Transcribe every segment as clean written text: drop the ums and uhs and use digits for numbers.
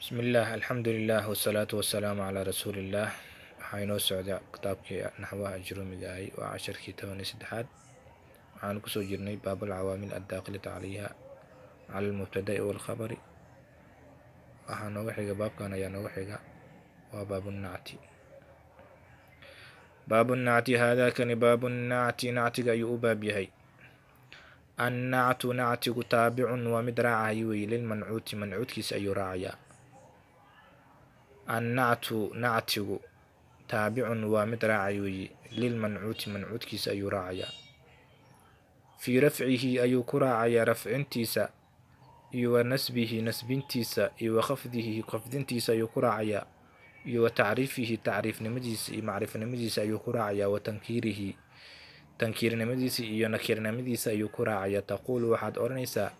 Bismillaah, alxamdulilah, wasalaatu wasalaamu calaa rasuulillaah. Waxaa inoo socda kitaabkii naxwaha ajruumiga ahay, waa casharkii 13aad. Waxaan kusoo jirnay baab alcawaamil addaakilata calayha cala almubtada'i waalkhabari. Waxaa nooga xiga baabkan ayaa nooga xiga, waa baabunacti. Baabunacti, haadaakani baabunacti, nactiga ayuu u baab yahay. Annactu, nactigu, taabicun waa mid raacaya wey, lilmancuuti, mancuudkiisa ayuu raacayaa. Annactu, nactigu, taabicun waa mid raacay weeye, lilmancuuti, mancuudkiisa ayuu raacayaa. Fii rafcihi ayuu ku raacayaa, rafcintiisa, iyo wa nasbihi, nasbintiisa, iyo wa khafdihi, khafdintiisa ayuu ku raacayaa, iyo wa tacriifihi, tacriifnimadiisa iyo macrifnimadiisa ayuu ku raacayaa, wa tankiirihi, tankiirnimadiisa iyo nakirnimadiisa ayuu ku raacayaa. Taquulu, waxaad odhanaysaa: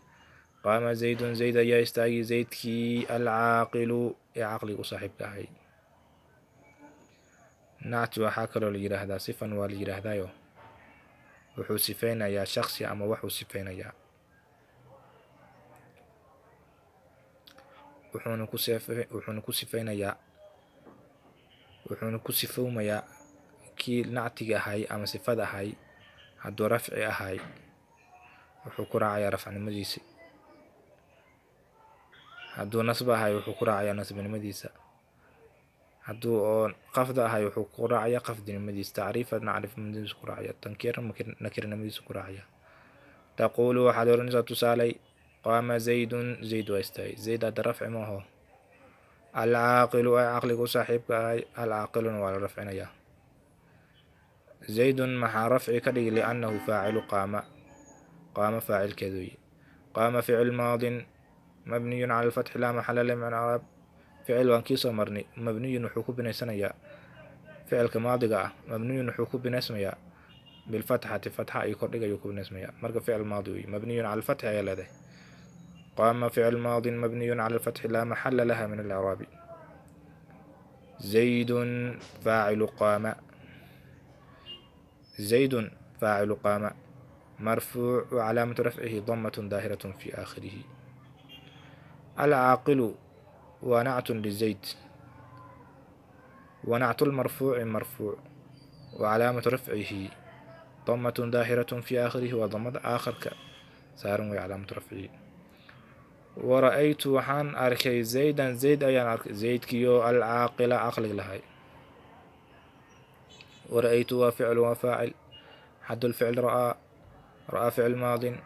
qaama zaydun, zayd ayaa istaagay, zaydkii alcaaqilu, ee caqliga u saaxiibka ahay. Nacti waxaa kaloo la yidhaahdaa sifan, waa la yidhaahdaayo wuxuu sifeynayaa shaksi ama waxuu sifeynayaa, wuxuuna ku sifeynayaa, wuxuuna ku sifowmayaa kii nactiga ahay ama sifada ahay. Hadduu rafci ahay, wuxuu ku raacayaa rafcnimadiisi. Hadduu nasb ahay, wuxuu ku raacayaa nasbinimadiisa. Hadduu oo qafda ahay, wuxuu ku raacayaa qafdinimadiisa. Tacriifa, macrifnimadiisa ku raacaya. Tankiirna, nakirnimadiisa ku raacaya. Taquulu, waxaad oranaysaa, tusaaley: qaama zaydun, zayd waa istaagay. Zayd hadda rafci ma aho. Alcaaqilu, ay caqliga u saaxiibka ahay. Alcaaqiluna waa la rafcinayaa. Zaydun maxaa rafci ka dhigi? Liannahu faacilu qaama, qaama faacilkeedu wey. Qaama ficil maadin mabniyun cala alfatxi, laa maxala lahu min icraab. Ficil waan kii soo marnay. Mabniyun wuxuu ku binaysanayaa ficilka maadiga ah, mabniyun wuxuu ku binaysmayaa bilfatxati, fatxa iyo kordhig ayuu ku binaysmayaa. Marka ficil maadi wey, mabniyun cala alfatxi ayaa leedahay. Qaama ficil maadin mabniyun cala alfatxi, laa maxala laha min alcraabi. Zaydun faacilu qaama, zaydun faacilu qaama, marfuuc wacalaamatu rafcihi damatun daahiratun fi aakhirihi. Alcaaqilu waa nactun lizayd, wa nactu lmarfuuci marfuuc, wa calaamatu rafcihi damatun daahiratun fi aakhirihi, waa damada aakhirka saaran wey calaamatu rafcihi. Wara'aytu, waxaan arkay, zaydan, zayd ayaan arkay, zaydkiyo alcaaqila, caqliga lahay. Wara'aytu waa ficlu, waa faacil. Xad lficl ra'aa, ra'aa ficil maadin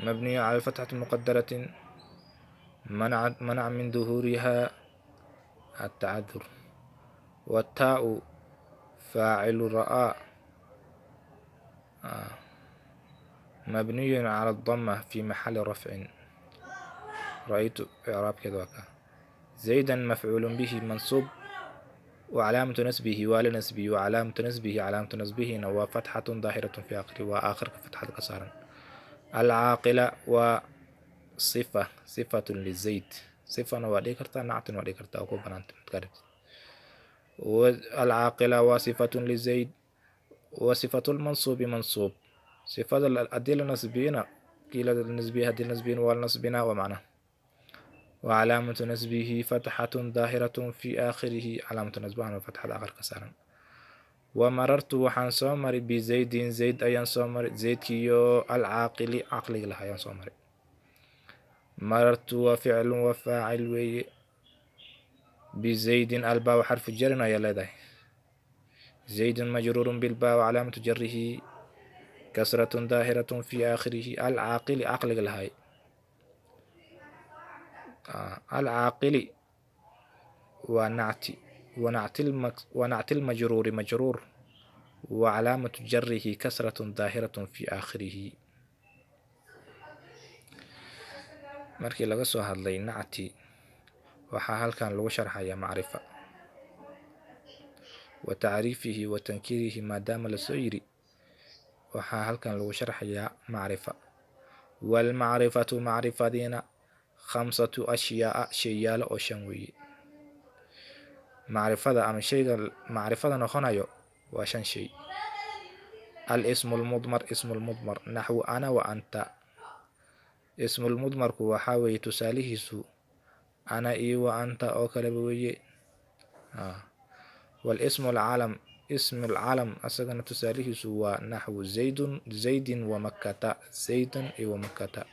mabniyu cala fatxati muqadaratin, manaca min duhuuriha atacadur. Wataau faacilu ra'aa mabniyun cala adama fi maxali rafcin. Ra'aytu icraabkeeda waa kaa. Zaydan mafcuulun bihi mansuub, wacalaamatu nasbihi, waa la nasbiyi, wacalaamatu nasbihi, calaamatu nasbihina waa fatxatun daahiratun fi aakhiri, waa aakhirka fatxada ka saaran. Alcaaqila waa sifa, sifatun lizayd. Sifana waa dhigi kartaa, nactin waa dhigi kartaa, oo ku banaanta midkaa rabtid. Alcaaqila waa sifatun lizayd, wa sifatu lmansuubi mansuub. Sifada haddii la nasbiyana, kii la nasbiya haddii la nasbiyana waa la nasbinaa, waa macnaha. Wacalaamatu nasbihi fatxatun daahiratun fi aakhirihi, calaamatu nasbahana waa fatxada aakhirka saaran. Wa marartu, waxaan soo maray, bizaydin, zayd ayaan soo maray, zaydkiyo alcaaqili, caqliga laha ayaan soo maray. Marartu waa ficlun, waa faacil weeye. Bizaydin, albaa xarfu jarin ayaa leedahay. Zaydun majruurun bilbaa, wacalaamatu jarihi kasratun daahiratun fi aakhirihi. Alcaaqili, caqliga lahay. Alcaaqili waa nacti, wanacti lmajruuri majruur, wa calaamatu jarihi kasratun daahiratun fi aakhirihi. Markii laga soo hadlay nacti, waxaa halkan lagu sharxayaa macrifa wa tacriifihi wa tankiirihi. Maadaama lasoo yiri, waxaa halkan lagu sharxayaa macrifa. Waalmacrifatu, macrifadiina, khamsatu ashyaaa, shayyaalo oo shan weeye. Macrifada ama shayga macrifada noqonayo waa shan shay. Alismu lmudmar, ismu lmudmar, naxwu ana wa anta. Ismulmudmarku waxaa weeye tusaalihiisu Ana iyo wa anta oo kaleba weeye. Walismu alcalam, ismu alcalam asagana tusaalihiisu waa naxwu zaydun, zaydin wa Makkata, zaydan iyo wa Makkata.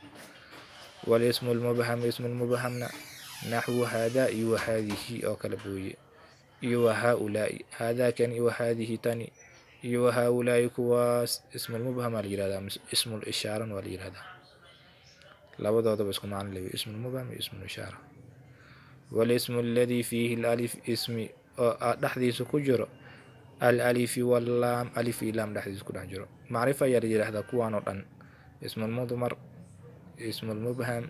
Walismu lmubham, ismu lmubhamna naxwu haadaa iyo wa haadihi oo kaleba weeye, iyo wa haaulaai. Haadaakani iyo wa haadihi tani iyo wa haaulaai kuwaas ismulmubham aa la yihahdaa, ismul ishaaran waa la yihahdaa. Labadoodaba isku macno leeyahay, ismulmubham iyo ismul ishaara. Walismu alladii fiihi alif, ismi oo dhexdiisa ku jiro alalifi wallaam, alif iyo laam dhexdiisa ku dhex jiro, macrifo ayaa la yihahdaa. Kuwaan oo dhan, ismulmudmar, ismulmubham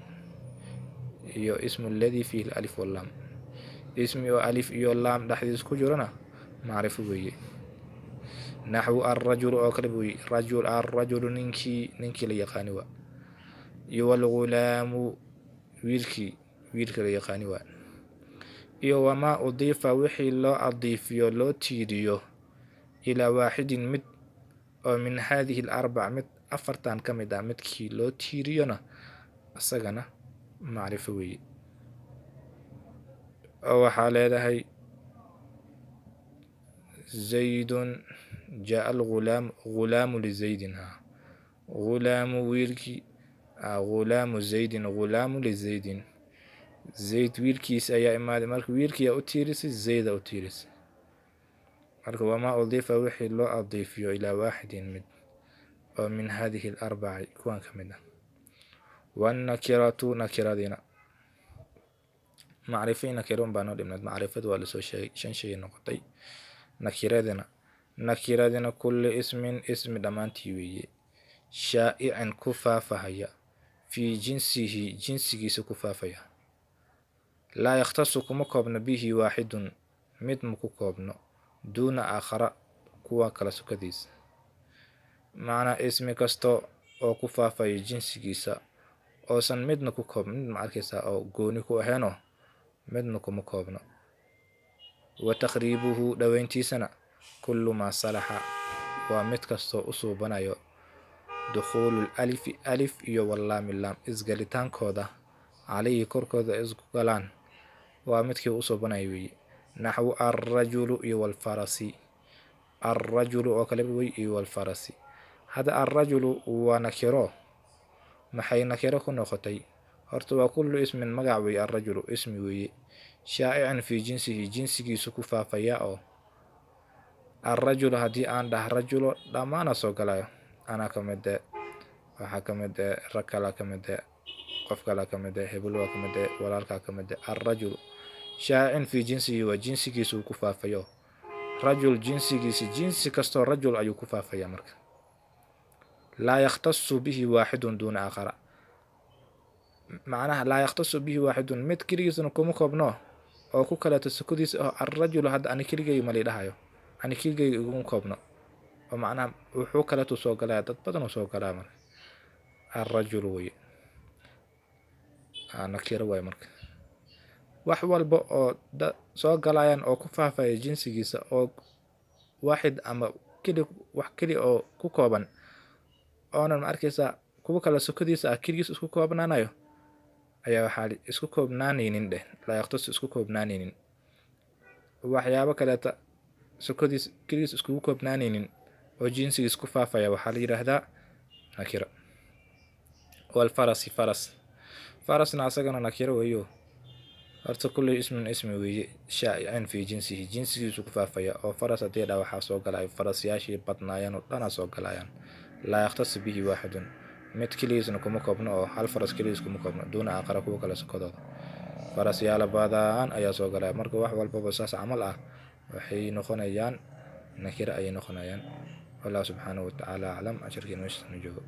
iyo ismu alladii fiihi alif wallaam, ismi oo alif iyo laam dhexdiisa ku jirona macrifo weeye. Naxwu alrajulu oo kale weye. Rajul, alrajulu ninkii, ninkii la yaqaani waa, iyo walghulaamu wiilkii, wiilka la yaqaani waa, iyo wamaa udiifa wixii loo adiifiyo, loo tiiriyo, ilaa waaxidin mid oo min haadihi alarbac, mid afartan ka mid ah midkii loo tiiriyona isagana macrifo weeye. Oo waxaa leedahay zaydun jaa algulaam, ghulaamu lizaydin, ha ghulaamu wiilkii, ghulaamu zaydin, ghulaamu lizaydin, zayd wiilkiisa ayaa imaaday. Marka wiilkiyaa u tiirisay, zayda u tiirisay. Marka wamaa udiifa wixii loo adiifiyo ilaa waaxidin mid oo min hadihi alarbaci kuwan ka mid ah. Wannakiratu nakiradina, macrifo nakiro un baa noo dhibnayd. Macrifadu waa lasoo sheegay, shan shay noqotay. Nakiradina, nakiradina kulli ismin, ismi dhammaantii weeye, shaa'icin ku faafahaya, fii jinsihi jinsigiisa ku faafaya, laa yakhtasu kuma koobno, bihi waaxidun mid ma ku koobno, duuna aakhara kuwa kala sokadiisa. Macnaa ismi kasta oo ku faafaya jinsigiisa oosan midna ku koobn, mid ma arkaysaa oo gooni ku ahaynoo midna kuma koobno. Wa taqriibuhu dhoweyntiisana kullu maa salaxa waa mid kastoo u suubanayo dukhuulu alifi alif iyo wallaami laam isgalitaankooda, calayhi korkooda isku galaan, waa midkii u suubanayo weeye. Naxwu alrajulu iyo walfarasi, alrajulu oo kale wey iyo walfarasi. Hadda alrajulu waa nakiro. Maxay nakiro ku noqotay? Horta waa kullu ismin magac weeye. Alrajulu ismi weeye shaa'icin fii jinsihi, jinsigiisu ku faafaya. Oo alrajulu haddii aan dhah rajulo dhammaana soo galayo, anaa ka mid eh, waxaa ka mid eh rag kalaa ka mid eh, qof kalaa ka mid eh, hebel waa ka mid eh, walaalkaa ka mid eh. Alrajulu shaa'icin fii jinsihi waa jinsigiisu uu ku faafayo. Rajul jinsigiisi, jinsi kastoo rajul ayuu ku faafaya. Marka laa yakhtasu bihi waaxidun duuna aakhara, macnaha laa yakhtasu bihi waaxidun mid keligiisna kuma koobno oo ku kaleeto sokodiisa. Oo alrajulu hadda ani keligay mali dhahayo, ani keligay iguma koobno, oo macnaha wuxuu kaleeto soo galaya, dad badan uu soo galaya. Marka alrajulu weye nakiro waay. Marka wax walba oo da soo galayaan oo ku faafaya jinsigiisa oo waaxid ama keli, wax keli oo ku kooban oonan ma arkaysaa kuwa kale sokodiisa ah keligiis isku koobnaanayo ayaa waxaa isku koobnaanaynin dheh, laa yakhtasu isku koobnaanaynin, waxyaabo kaleeta sokodiis keligiis iskugu koobnaanaynin oo jinsigiis ku faafaya waxaa la yidhaahdaa nakiro. Walfarasi, faras, farasna asagana nakiro weeyo. Horta kulli ismin ismi weeye shaa'icin fii jinsihi, jinsigiisu ku faafaya. Oo faras haddii dhaa waxaa soo galaya farasyaashii badnaayeen oo dhanaa soo galayaan. Laa yakhtasu bihi waaxidun mid keligiisna kuma koobno, oo hal faras keligiis kuma koobno, duuna aakhara kuwa kale sokodooda, farasyaalo badan ayaa soo galaya. Marka wax walbaba saas camal ah waxay noqonayaan nakiro ayay noqonayaan. Wallahu subxaanahu watacaala aclam. Casharkiina meeshaas nu joogo.